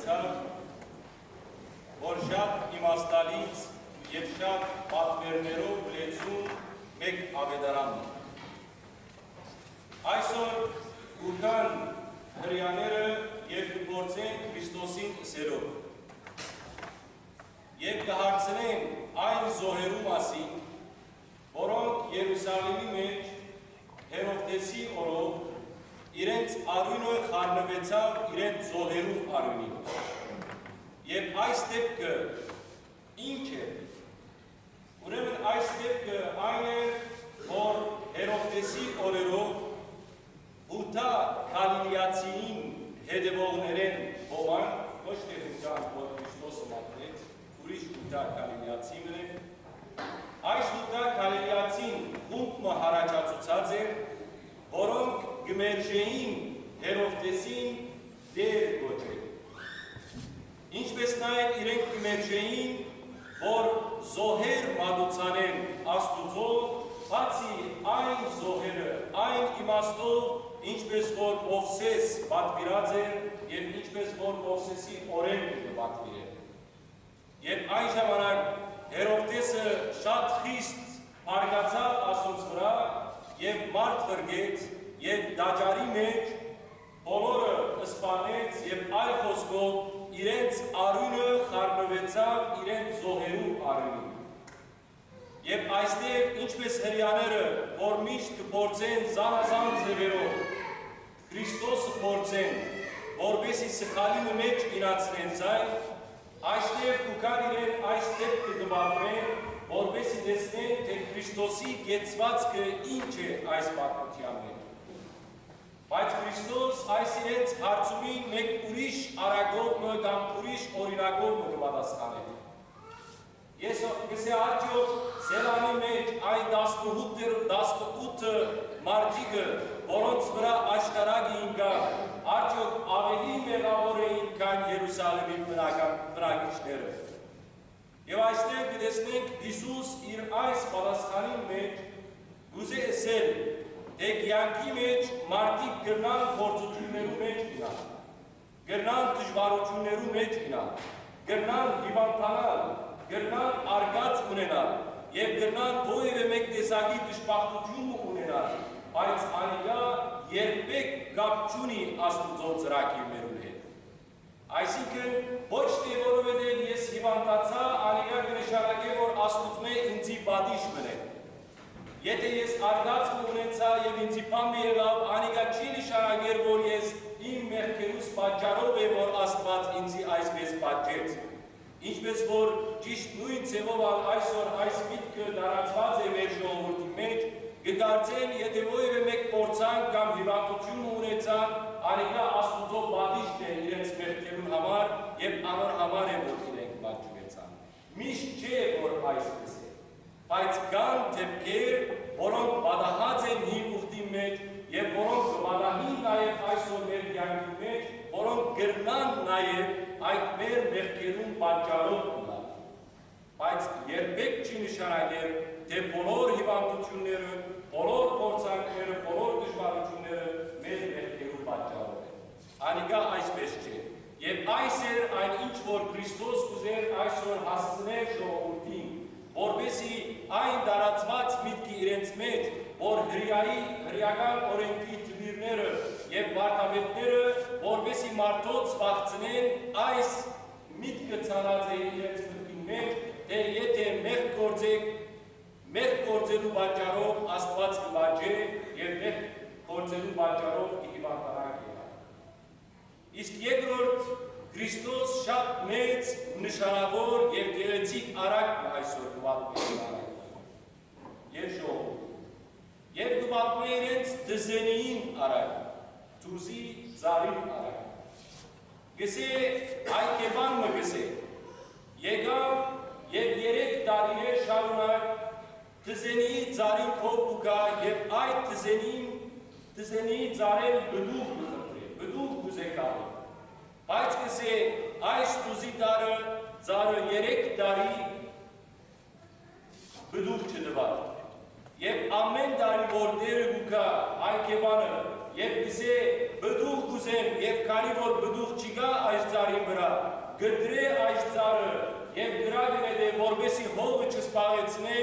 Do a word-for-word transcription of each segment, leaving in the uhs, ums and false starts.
Ցաւ, որ շատ իմաստալից եւ շատ պատմերներով լեցուն մէկ աւետարանն է։ Այսօր կու գան հրեաները եւ կը փորձեն Քրիստոսին ըսելով։ Եւ կը հարցնեն այն զոհերու մասին, որոնք Երուսաղէմի մէջ Հերովդէսի օրով իրենց արիւնը խառնուեցաւ իրենց զոհերու արիւնին։ Եւ այս դեպքը ի՞նչ է։ Ուրեմն այս դեպքը այն է, որ Հերովդէսի օրերով Յուդա Գալիլեացիին հետեւողներէն ոման, ոչ թէ Յուդան, որ Քրիստոսը մատնեց, ուրիշ Յուդա Գալիլեացի մըն է, այս Յուդա Գալիլեացին խումբ մը յառաջացուցած էր, որոնք կը մերժէին Հերովդէսին Տէր կոչել։ Ինչպէս նաեւ իրենք կը մերժէին, որ զոհեր մատուցանեն Աստուծոյ, բացի այն զոհերը, այն իմաստով, ինչպէս որ Մովսէս պատուիրած էր եւ ինչպէս որ Մովսէսի օրէնքը կը պատուիրէր։ Եւ այն ժամանակ Հերովդէսը շատ խիստ բարկացաւ ասոնց վրայ եւ մարդ ղրկեց եւ տաճարի մէջ բոլորը սպանեց եւ այլ խօսքով իրենց արիւնը խառնուեցաւ իրենց զոհերու արիւնին։ Եւ այստեղ, ինչպէս հրեաները, որ միշտ կը փորձեն զանազան ձեւերով Քրիստոսը փորձեն, որպէսզի սխալի մը մէջ իյնացնեն զայն, այստեղ կու գան իրեն այս դեպքը կը պատմեն, որպէսզի տեսնեն, թէ Քրիստոսի կեցուածքը ի՞նչ է այս պատմութեան մէջ։ Բայց Քրիստոս այս իրենց հարցումին մէկ ուրիշ արագով մը կամ ուրիշ օրինակով մը կը պատասխանէ։ Ես կ'ըսեմ, արդեօք Սելանի մէջ այն տասնութ, տասնութ մարդիկը, որոնց վրայ աշտարակը ինկաւ, արդեօք աւելի մեղաւոր էին, քան Երուսաղէմի բնակիչները։ Եւ այստեղ կը տեսնենք Յիսուս իր այս պատասխանին մէջ կ'ուզէ ըսել, թէ կեանքի մէջ մարդիկ կրնան փորձութիւններու մէջ գնան, կրնան դժուարութիւններու մէջ գնան, կրնան հիւանդանալ, կրնան արկած ունենալ եւ կրնան որեւէ մէկ տեսակի դժբախտութիւն մը ունենալ, բայց անիկա երբեք կապ չունի Աստուծոյ ծրագիրներուն հետ։ Այսինքն, ոչ թէ որովհետեւ ես հիւանդացայ, անիկա կը նշանակէ, որ Աստուծմէ ինծի պատիժ մըն է։ Եթէ ես արկած մը ունեցայ եւ ինծի բան մը եղաւ, անիկա չի նշանակեր, որ ես իմ մեղքերուս պատճառով է, որ Աստուած ինծի այսպէս պատժեց։ Ինչպէս որ ճիշդ նոյն ձեւով ալ այսօր այս միտքը տարածուած է մեր ժողովուրդի մէջ, կը կարծեն, եթէ որեւէ մէկ փորձանք կամ հիւանդութիւն մը ունեցան, անիկա Աստուծոյ պատիժն է իրենց մեղքերուն համար եւ անոր համար է, որ իրենք պատժուեցան։ Միշտ չէ, որ այսպէս է, բայց կան դեպքեր, որոնք պատահած են հին ուխտին մէջ եւ որոնք կը պատահին նաեւ այսօր մեր կեանքին մէջ, որոնք կրնան նաեւ այդ մեր մեղքերուն պատճառով ըլլալ։ Բայց երբեք չի նշանակեր, թէ բոլոր հիւանդութիւնները, բոլոր փորձանքները, բոլոր դժուարութիւնները մեր մեղքերուն պատճառով են։ Անիկա այսպէս չէ։ Եւ այս էր այն, ինչ որ Քրիստոս կ'ուզէր այսօր հասցնել ժողովուրդին, որպէսզի այն տարածուած միտքը իրենց մէջ, որ հրեայի, հրեական օրէնքի դպիրները եւ վարդապետները, որպէսզի մարդոց վախցնեն, այս միտքը ցանած է իրենց մտքին մէջ, թէ եթէ մեղք գործեք, մեղք գործելու պատճառով Աստուած կը պատժէ եւ մեղք գործելու պատճառով կը հիւանդանաք եղան։ Իսկ երկրորդ, Քրիստոս շատ մեծ, նշանաւոր եւ գեղեցիկ արարք մը այսօր կը պատմէ իրեն։ Եւ ժողովուրդ։ Եւ կը պատմէ իրենց դզենիին արարք, դուզի ծառին արարք։ Կ'ըսէ, այ կերպան մը կ'ըսէ, եկաւ եւ երեք տարիներ շարունակ դզենիի ծառին քով կու գայ եւ այդ դզենին, դզենիի ծառէն պտուղ կը խնդրէ, պտուղ կ'ուզէ գալ։ Բայց կ'ըսէ, այս դուզի ծառը, ծառը երեք տարի պտուղ չտուաւ։ Եւ ամէն տարի որ Տէրը կու գայ այ կերպանը եւ կ'ըսէ, պտուղ կ'ուզեմ, եւ քանի որ պտուղ չի գայ այս ծառին վրայ, կտրէ այս ծառը եւ կրակը նետէ, որպէսի հողը չսպաղեցնէ,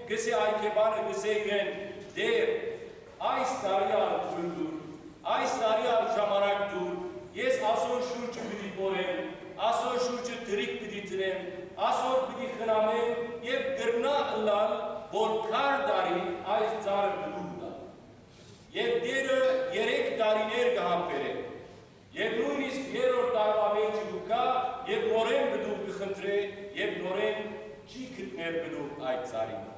կ'ըսէ այգեպանը, կ'ըսէ իրեն. «Տէր, այս տարի ալ թոյլ տուր, այս տարի ալ ժամանակ տուր, ես ասոր շուրջը պիտի պորեմ, ասոր շուրջը թրիկ պիտի դնեմ, ասոր պիտի խնամեմ եւ կրնայ ըլլալ, որ քառ տարի այս ծառը պտուղ տայ»։ Եւ Տէրը երեք տարիներ կը համբերէ։ Եւ նոյնիսկ երրորդ տարուա վերջը կու գայ եւ նորէն պտուղ կը խնդրէ եւ նորէն չի գտներ պտուղ այդ ծառին։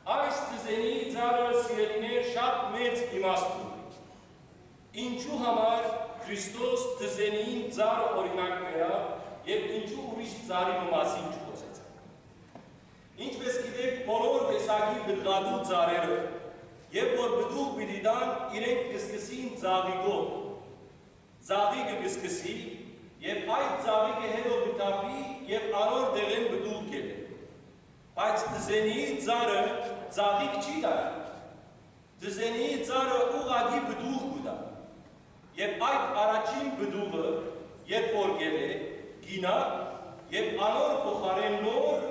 Այս թզենիի ծառը, սիրելիներ, շատ մեծ իմաստ ունի։ Ինչու համար Քրիստոս թզենիին ծառը օրինակ բերաւ եւ ինչու ուրիշ ծառի մը մասին չխօսեցաւ։ Ինչպէս գիտէք, բոլոր տեսակի պտղատու ծառերը, երբ որ պտուղ պիտի տան, իրենք կը սկսին ծաղիկով։ Ծաղիկը կը սկսի եւ այդ ծաղիկը հետո կը թափի եւ անոր տեղէն պտուղ կ'ելլի։ Բայց թզենիի ծառը ծաղիկ չի տար։ Թզենիի ծառը ուղղակի պտուղ կու տայ։ Եւ այդ առաջին պտուղը, երբ որ կ'ելլէ, կ'իյնայ, եւ անոր փոխարէն նոր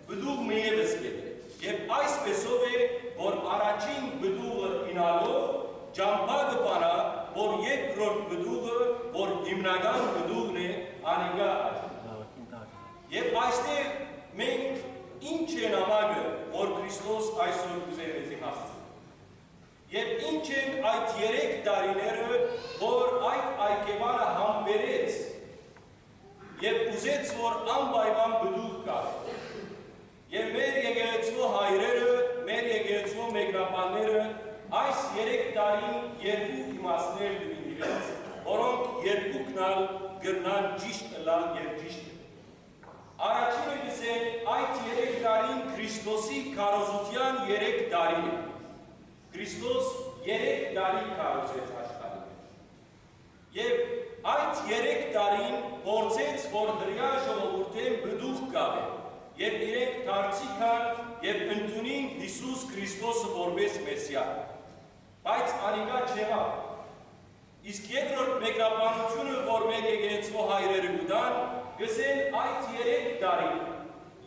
պտուղ մը եւս կ'ելլէ։ Եւ այսպէսով է, որ առաջին պտուղը իյնալով ճամբայ կը բանայ, որ երկրորդ պտուղը, որ հիմնական պտուղն է, անիկա է։ Եւ այստեղ մենք ինչ է նամակը, որ Քրիստոս այսօր կ'ուզէ մեզի հասցնի։ Եւ ինչ են այդ երեք տարիները, որ այդ այգեպանը համբերեց եւ ուզեց, որ անպայման պտուղ կայ։ Եւ մեր եկեղեցւոյ հայրերը, մեր եկեղեցւոյ մեկնաբանները այս երեք տարին երկու իմաստներ տուին իրենց, որոնք երկուքն ալ կրնան ճիշդ ըլլալ եւ ճիշդ են։ Առաջինը կ'ըսեն, այդ երեք տարին Քրիստոսի քարոզութեան երեք տարին է։ Քրիստոս երեք տարի քարոզեց աշխարհի մէջ։ Եւ այդ երեք տարին փորձեց, որ հրեայ ժողովուրդէն պտուղ կ'աւէ, եւ իրենք դարձի գան եւ ընդունին Յիսուս Քրիստոսը որպէս Մեսիա։ Բայց անիկա չեղաւ։ Իսկ երկրորդ մեկնաբանութիւնը, որ մեր եկեղեցւոյ հայրերը կու տան, կ'ըսեն, այդ երեք տարին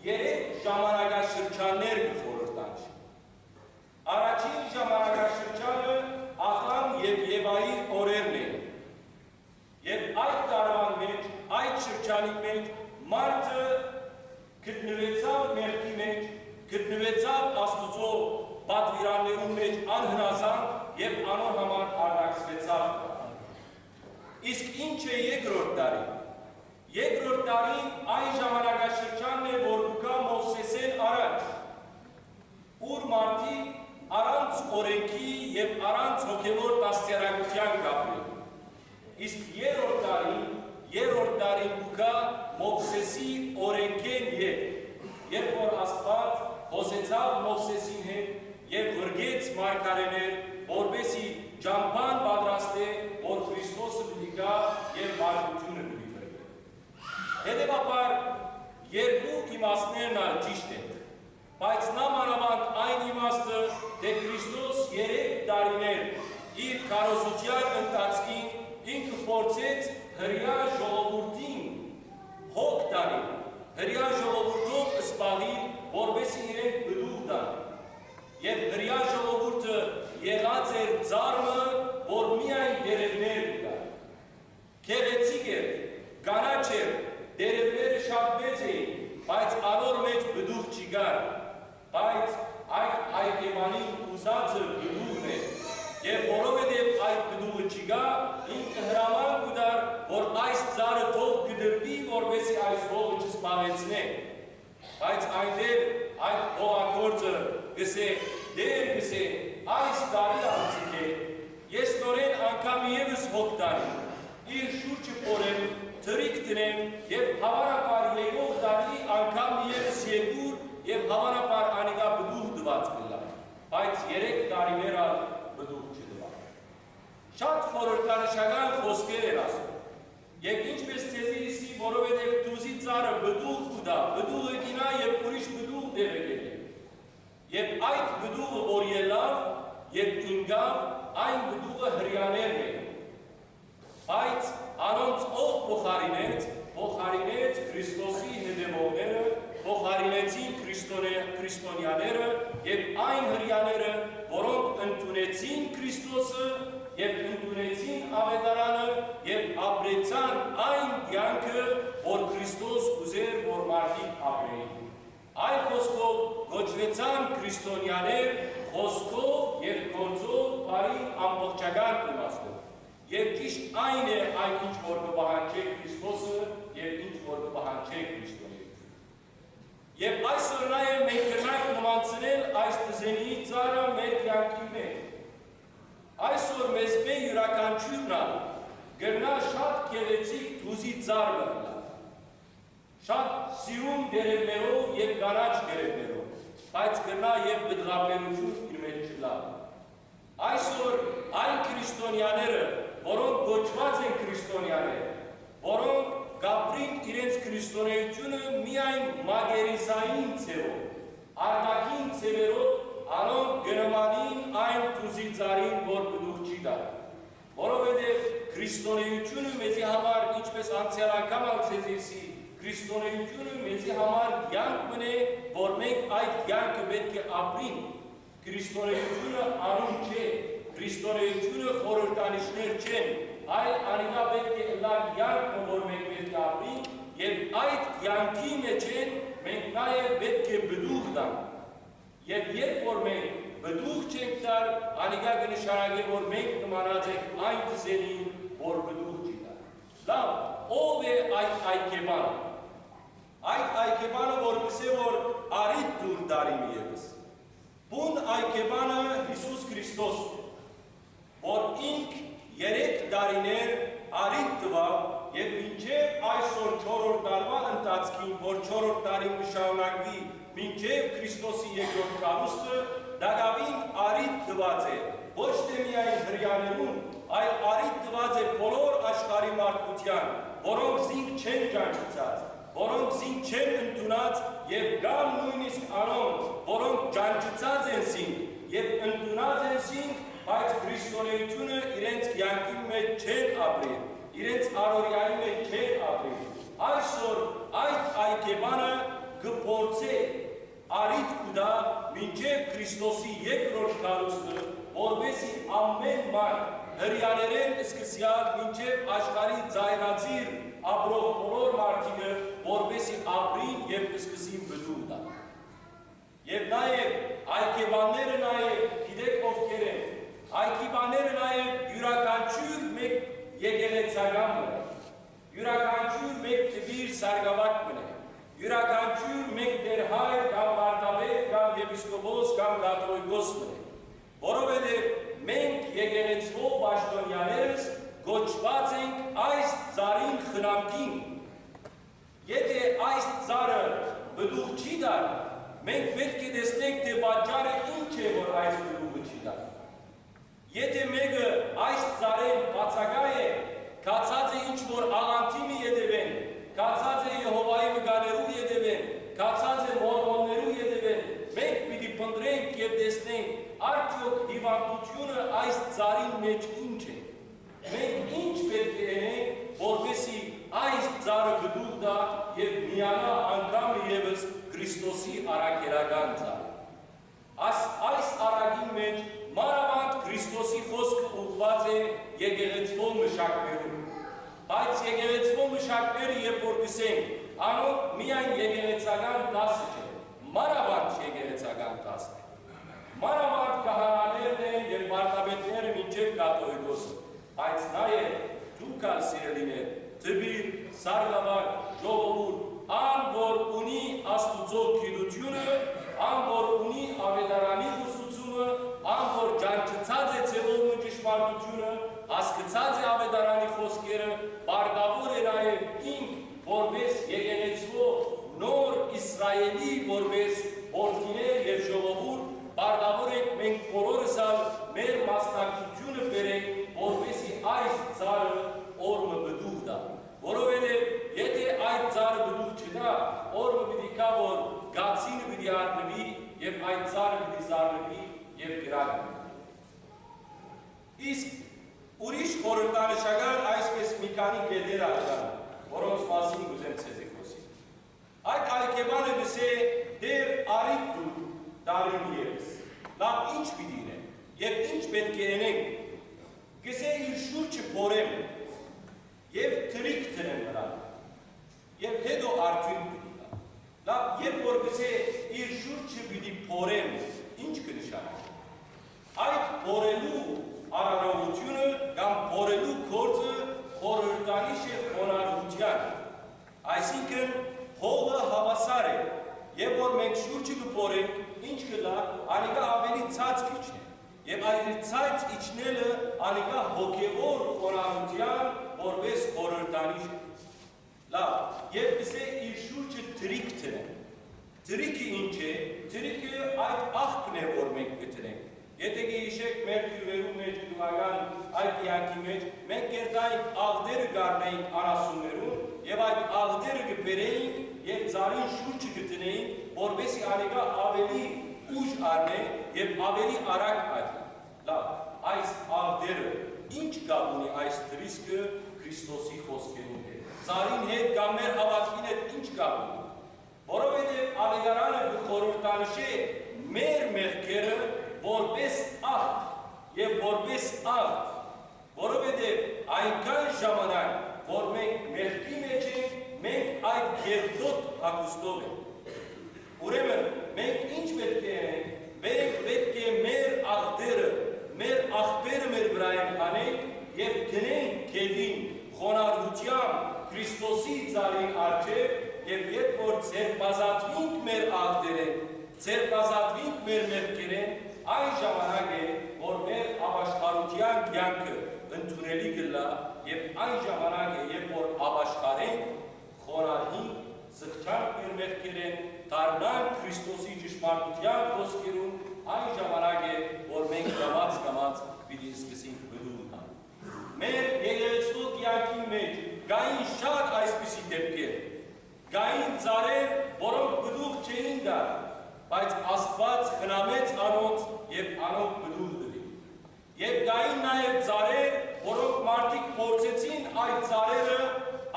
երեք ժամանակաշրջաններ կը խորհրդանշ։ Առաջին ժամանակաշրջանը Ադամ եւ Եվայի օրերն էին։ Եւ այդ տարուան մէջ, այդ շրջանի մէջ մարդը գտնուեցաւ մեղքի մէջ, գտնուեցաւ Աստուծոյ պատուիրաններուն մէջ անհնազանդ եւ անոր համար արտաքսուեցաւ։ Իսկ ինչ է երկրորդ տարին։ Երկրորդ տարին այն ժամանակաշրջանն է, որ կու գայ Մովսէսէն առաջ, ուր մարդիկ առանց օրենքի եւ առանց հոգեւոր դաստիարակութեան կ'ապրին։ Իսկ երրորդ տարին, երրորդ տարին կու գայ Մովսէսի օրենքէն ետք, երբ որ Աստուած խօսեցաւ Մովսէսին հետ եւ ղրկեց մարգարէներ, որպէսի ճամբան պատրաստէ, որ Քրիստոսը պիտի գայ եւ մարդկութիւնը պիտի ղրկէ։ Հետեւաբար, երկու իմաստներն ալ ճիշդ են, բայց նամանավանդ այն իմաստը, թէ Քրիստոս երեք տարիներ իր քարոզութեան ընթացքին ինքը փորձեց հրեայ ժողովուրդին հոգ տալի, հրեայ ժողովուրդով զբաղիլ, որպէսի իրենք պտուղ տան։ Եւ հրեայ ժողովուրդը եղած էր ծառ մը, որ միայն տերևներ կու տար։ Գեղեցիկ էր, կանաչ էր, տերևները շատ մեծ էին, բայց անոր մէջ պտուղ չի կար։ Բայց այդ այգեմանին ուզածը պտուղն էր, եւ որովհետեւ այդ պտուղը չի կա, ինքը հրաման կու տար, որ այս ծառը թող կտրուի, որպէսի այս հողը չսպաղեցնէ։ Բայց այնտեղ այդ հողագործը կ'ըսէ, Տէր, կ'ըսէ, այս տարի ալ ձգէ, ես նորէն անգամ եւս հոգ տանեմ, իր շուրջը փորեմ, թրիկ դնեմ եւ հաւանաբար եկող տարի անգամ եւս երկուր եւ հաւանաբար անիկա պտուղ տուած կ'ըլլայ, բայց երեք տարիներ ալ պտուղ չտուաւ։ Շատ խորհրդանշական խօսքեր էր ասոր։ Եւ ինչպէս ձեզի ըսի, որովհետեւ թուզի ծառը պտուղ կու տայ, պտուղը կ'իյնայ եւ ուրիշ պտուղ տեղը կ'ելլի։ Եւ այդ պտուղը որ ելաւ եւ ինկաւ, այն պտուղը հրեաներն էին։ Բայց անոնց ո՞վ փոխարինեց, Քրիստոսի հետեւողները փոխարինեցին քրիստոնե-, քրիստոնեաները եւ այն հրեաները, որոնք ընդունեցին Քրիստոսը եւ ընդունեցին Աւետարանը եւ ապրեցան այն կեանքը, որ Քրիստոս կ'ուզէր, որ մարդիկ ապրեն։ Այլ խօսքով, կոչուեցան քրիստոնեաներ խօսքով եւ գործով բարին ամբողջական իմաստով։ Եւ ճիշդ այն է այն, ինչ որ կը պահանջէ Քրիստոսը եւ ինչ որ կը պահանջէ քրիստոնեը։ Եւ այսօր նաեւ մենք կրնանք նմանցնել այս թզենիի ծառը մեր կեանքի մէջ։ Այսօր մեզմէ իւրաքանչիւրն ալ կրնայ շատ գեղեցիկ թուզի ծառ մը ըլլալ, շատ սիրուն տերեւներով եւ կանաչ տերեւներով, բայց կրնայ եւ պտղաբերութիւն իր մէջ չըլլայ։ Այսօր այն քրիստոնեաները, որոնք կոչուած են քրիստոնեաներ, որոնք կ'ապրին իրենց քրիստոնեութիւնը միայն մակերեսային ձեւով, արտաքին ձեւերով, անոնք կը նմանին այն թուզի ծառին, որ պտուղ չի տար։ Որովհետեւ քրիստոնեութիւնը մեզի համար, ինչպէս անցեալ անգամ ալ ձեզի ըսի, քրիստոնեութիւնը մեզի համար կեանք մըն է, որ մենք այդ կեանքը պէտք է ապրինք։ Քրիստոնեութիւնը անուն չէ, քրիստոնեութիւնը խորհրդանիշներ չեն, այլ անիկա պէտք է ըլլայ կեանքը, որ մենք պէտք է ապրինք, եւ այդ կեանքի մէջ են մենք նաեւ պէտք է պտուղ տանք։ Եւ երբ որ մենք պտուղ չենք տար, անիկա կը նշանակէ, որ մենք նմանած ենք այն թզենին, որ պտուղ չի տար։ Լաւ, ո՞վ է այդ այգեպանը։ Այդ այգեպանը, որ կ'ըսէ, որ առիթ տուր տարին եւս։ Բուն այգեպանը Յիսուս Քրիստոս է, որ ինք երեք տարիներ առիթ տուաւ եւ մինչեւ այսօր չորրորդ տարուան ընթացքին, որ չորրորդ տարին կը շարունակուի մինչեւ Քրիստոսի երկրորդ գալուստը, տակաւին առիթ տուած է ոչ թէ միայն հրեաներուն, այլ առիթ տուած է բոլոր աշխարհի մարդկութեան, որոնք զինք չեն ճանչցած, որոնք զինք չեն ընդունած եւ կամ նոյնիսկ անոնք, որոնք ճանչցած են զինք եւ ընդունած են զինք, բայց քրիստոնեութիւնը իրենց կեանքի մէջ չեն ապրիր, իրենց առօրեայի մէջ չեն ապրիր։ Այսօր այդ այգեպանը կը փորձէ առիթ կու տայ մինչեւ Քրիստոսի երկրորդ գալուստը, որպէսզի ամէն մարդ, հրեաներէն սկսեալ մինչեւ աշխարհի ծայրածիր ապրող բոլոր մարդիկը, որպէսզի ապրին եւ սկսին պտուղ տալ։ Եւ նաեւ այգեպանները նաեւ գիտեք ովքեր են, այգեպանները նաեւ իւրաքանչիւր մէկ եկեղեցական մը, իւրաքանչիւր մէկ դպիր սարկաւակ մը է, իւրաքանչիւր մէկ տէրհայր կամ վարդապետ կամ եպիսկոպոս կամ կաթողիկոս մը է, որովհետեւ մենք եկեղեցւոյ պաշտօնեաներս կոչուած ենք այս ծառին խնամքին։ Եթէ այս ծառը պտուղ չի տար, մենք պէտք է տեսնենք թէ պատճառը ինչ է, որ այս պտուղը չի տար։ Եթէ մէկը այս ծառէն բացակայ է, գացած է ինչ որ աղանդի մը ետեւէն, գացած է Եհովայի վկաներու ետեւէն, գացած է մորմոններու ետեւէն, մենք պիտի փնտռենք եւ տեսնենք, արդեօք հիւանդութիւնը այս ծառին մէջ ինչ է։ Մենք ինչ պէտք է ընենք, որպէսզի այս ծառը պտուղ տայ եւ միանայ անգամ եւս Քրիստոսի առաքելական ծառ։ Աս-, այս առակին մէջ մանաւանդ Քրիստոսի խօսքը ուղղուած է եկեղեցւոյ մշակներուն։ Բայց եկեղեցւոյ մշակները, երբ որ կ'ըսեն, անոնք միայն եկեղեցական դասը չէ, մանաւանդ եկեղեցական դասն է։ Մանաւանդ քահանաներն են եւ վարդապետները մինչեւ կաթողիկոսը, բայց նաեւ դուք ալ, սիրելիներ, դպիր, սարկաւակ, ժողովուրդ, ան որ ունի Աստուծոյ գիտութիւնը, ան որ ունի Աւետարանի ուսուցումը, ան որ ճանչցած է ձեւով մը ճշմարտութիւնը, հասկցած է Աւետարանի խօսքերը, պարտաւոր է նաեւ ինք, որպէս եկեղեցւոյ նոր Իսրայէլի, որպէս որդիներ եւ ժողովուրդ, պարտաւոր ենք մենք բոլորս ալ մեր մասնակցութիւնը բերենք, որպէսզի այս ծառը օր մը պտուղ տայ։ Որովհետեւ եթէ այդ ծառը պտուղ չտայ, օր մը պիտի գայ, որ կացինը պիտի առնուի եւ այդ ծառը պիտի զարնուի եւ կրակ մնայ։ Իսկ ուրիշ խորհրդանշական այսպէս մի քանի կետեր ալ կան, որոնց մասին կ'ուզեմ ձեզի խօսիլ։ Այդ այգեպանը կ'ըսէ. «Տէր, առիթ տուր, տալի եմ ևս։ Լաւ, ի՞նչ պիտի ընեմ եւ ի՞նչ պէտք է ընենք»։ Կ'ըսէ. «Իր շուրջը փորեմ եւ թրիք դնեմ վրան եւ յետոյ արդիւնք պիտի տամ»։ Լաւ, երբ որ կ'ըսէ. «Իր շուրջը պիտի փորեմ», ի՞նչ կը նշանակէ։ Այդ փորելու արարողութիւնը կամ փորելու գործը խորհրդանիշ է խոնարհութեան, այսինքն՝ հողը հաւասար է, երբ որ մենք շուրջը կը փորենք, ի՞նչ կ'ըլլայ, անիկա աւելի ցած կ'իջնէ, եւ այդ ցած իջնելը անիկա հոգեւոր խոնարհութեան որպէս խորհրդանիշ է։ Լաւ, եւ կ'ըսէ. «Իր շուրջը թրիք դնեմ»։ Թրիքը ի՞նչ է։ Թրիքը այդ աղբն է, որ մենք կը դնենք։ Եթէ կը յիշէք, մեր գիւղերուն մէջ, գիւղական այդ կեանքի մէջ, մենք կ'երթայինք աղտերը կ'առնէինք անասուններուն եւ այդ աղտերը կը բերէինք եւ ծառին շուրջը կը դնէինք, որպէսզի անիկա աւելի ուժ առնէ եւ աւելի արագ աճի։ Լաւ, այս աղտերը ի՞նչ կապ ունի այս թրիսկը Քրիստոսի խօսքերուն հետ, ծառին հետ կամ մեր հաւատքին հետ ի՞նչ կապ ունի։ Որովհետեւ Աւետարանը կը խորհրդանշէ մեր մեղքերը որպէս աղբ եւ որպէս աղբ, որովհետեւ այնքան ժամանակ, որ մենք մեղքի մէջ ենք, մենք այդ կեղտոտ հագուստով ենք։ Ուրեմն մենք ի՞նչ պէտք է ընենք։ Մենք պէտք է մեր աղբերը, մեր աղբերը մեր վրայէն հանենք եւ դնենք գետին խոնարհութեամբ Քրիստոսի ծառին առջեւ, եւ երբ որ ձերբազատուինք մեր աղբերէն, ձերբազատուինք մեր մեղքերէն, այն ժամանակ է, որ մեր ապաշխարութեան կեանքը ընդունելի կ'ըլլայ, եւ այն ժամանակ է, երբ որ ապաշխարենք, խոնարհինք, զղջանք մեր մեղքերէն, դառնանք Քրիստոսի ճշմարտութեան խօսքերուն, այն ժամանակ է, որ մենք կամաց-կամաց պիտի սկսենք պտուղ տալ։ Մեր եկեղեցւոյ կեանքին մէջ կային շատ այսպիսի դէպքեր։ Կային ծառեր, որոնք պտուղ չէին տար, բայց Աստուած խնամեց անոնց եւ անոնք պտուղ տուին։ Եւ կային նաեւ ծառեր, որոնք մարդիկ փորձեցին այդ ծառերը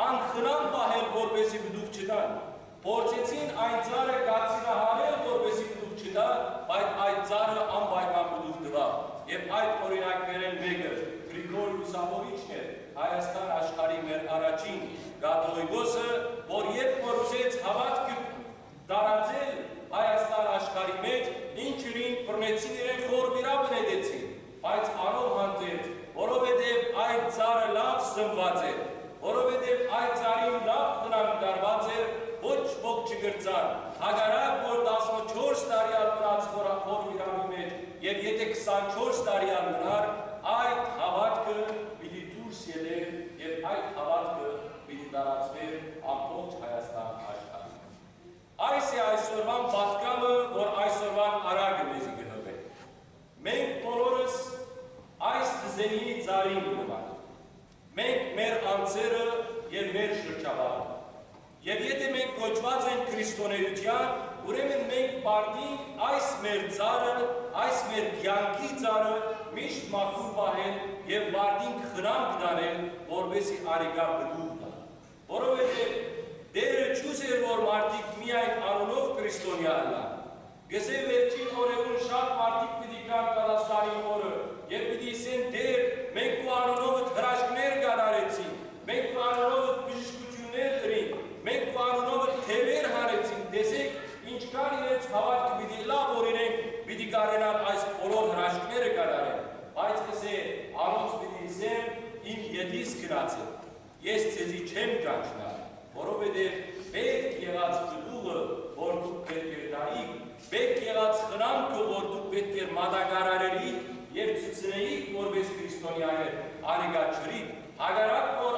անխնամ պահել, որպեսզի պտուղ չտան։ Փորձեցին այն ծառը կացինահարել, որպեսզի պտուղ չտայ, բայց այդ ծառը անպայման պտուղ տուաւ։ Եւ այդ օրինակներէն մէկը Գրիգոր Լուսավորիչն էր, Հայաստան աշխարհի մեր առաջին կաթողիկոսը, որ երբ որ ուզեց հաւատքը տարածել Հայաստան աշխարհի մէջ, ինչ ըրին, բռնեցին իրեն, խոր վիրապ նետեցին, բայց անոր հանդերձ, որովհետեւ այդ ծառը լաւ սնուած էր, որովհետեւ այդ ծառին լաւ խնամք տարուած էր, ոչ ոք չկրցան, հակառակ որ տասնչորս տարի ալ մնաց խոր, խոր վիրապի մէջ, եւ եթէ քսանչորս տարի ալ մնար, այդ հաւատքը պիտի դուրս ելէր եւ այդ հաւատքը պիտի տարածուէր ամբողջ Հայաստան աշխարհին։ Այս է այսօրուան պատգամը, որ այսօրուան արագը մեզի կը հղէ։ Մենք բոլորս այս թզենիի ծառին կը նմանենք։ Մենք, մեր անձերը եւ մեր շրջապատը։ Եւ եթէ մենք կոչուած ենք քրիստոնեութեան, ուրեմն մենք պարտինք այս մեր ծառը, այս մեր կեանքի ծառը միշտ մաքուր պահել եւ պարտինք խնամք տանել, որպեսզի անիկա պտուղ տայ։ Որովհետեւ Տէրը չուզեր, որ մարդիկ միայն անունով քրիստոնեայ ըլլան։ Կ'ըսէ, վերջին օրերուն շատ մարդիկ պիտի գան դատաստանին օրը եւ պիտի ըսեն. «Տէր, մենք քու անունովդ հրաշքներ կատարեցինք, մենք քու անունովդ բժշկութիւններ ըրինք, մենք քու անունովդ թեւեր հանեցինք, տեսէք, ինչքան իրենց հաւատքը պիտի ըլլայ, որ իրենք պիտի կարենան այս բոլոր հրաշքները կատարեն»։ Բայց կ'ըսէ, անոնց պիտի ըսեմ. «Իմ ետից գնացէք, ես ձեզի չեմ ճանչնար, որովհետեւ պէտք եղած պտուղը, որ դուք պէտք էր տայիք, պէտք եղած խնամքը, որ դուք պէտք էր մատակարարէիք եւ ցցնէիք որպէս քրիստոնեաներ, անիկա չըրիք, հակառակ որ